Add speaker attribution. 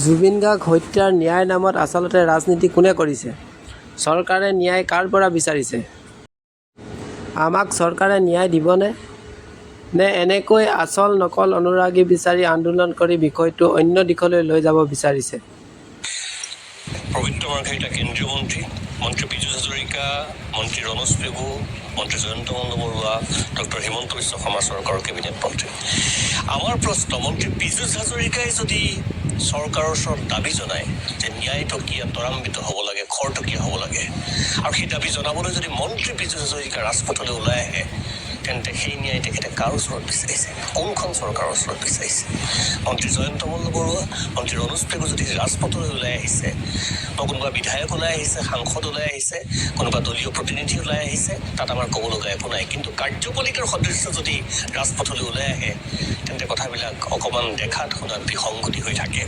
Speaker 1: জুবিন গাৰ্গ হত্যাৰ ন্যায়ৰ নামত আচলতে ৰাজনীতি কোনে কৰিছে? চৰকাৰে ন্যায় কাৰ পৰা বিচাৰিছে? আমাক চৰকাৰে ন্যায় দিবনে? নে এনেকৈয়ে আচল-নকল অনুৰাগী বিচাৰি আন্দোলন কৰি বিষয়টো অন্য দিশলৈ লৈ যাব বিচাৰিছে?
Speaker 2: পবিত্ৰ মাৰ্ঘেৰিটা কেন্দ্ৰীয় মন্ত্ৰী, মন্ত্ৰী পীযুষ হাজৰিকা, মন্ত্ৰী ৰণোজ পেগু, মন্ত্ৰী জয়ন্ত মল্ল বৰুৱা, ডক্টৰ হিমন্ত বিশ্ব শৰ্মা চৰকাৰৰ কেবিনেট মন্ত্ৰী। আমাৰ প্ৰশ্ন, মন্ত্ৰী পীযুষ হাজৰিকাই যদি চৰকাৰৰ ওচৰত দাবী জনায় যে ন্যায় প্ৰক্ৰিয়া ত্বৰান্বিত হ'ব লাগে, খৰতকীয়া হ'ব লাগে, আৰু সেই দাবী জনাবলৈ যদি মন্ত্ৰী পীযুষ হাজৰিকা ৰাজপথলৈ ওলাই আহে, তেন্তে সেই ন্যায় তেখেতে কাৰ ওচৰত বিচাৰিছে? কোনখন চৰকাৰৰ ওচৰত বিচাৰিছে? মন্ত্ৰী জয়ন্ত মল্ল বৰুৱা, মন্ত্ৰী ৰণোজ পেগু যদি ৰাজপথলৈ ওলাই আহিছে বা কোনোবা বিধায়ক ওলাই আহিছে, সাংসদ ওলাই আহিছে, কোনোবা দলীয় প্ৰতিনিধি ওলাই আহিছে, তাত আমাৰ ক'ব লগা একো নাই। কিন্তু কাৰ্যপালিকাৰ সদস্য যদি ৰাজপথলৈ ওলাই আহে, তেন্তে কথাবিলাক অকণমান দেখাত শুনাত বিসংগতি হৈ থাকে।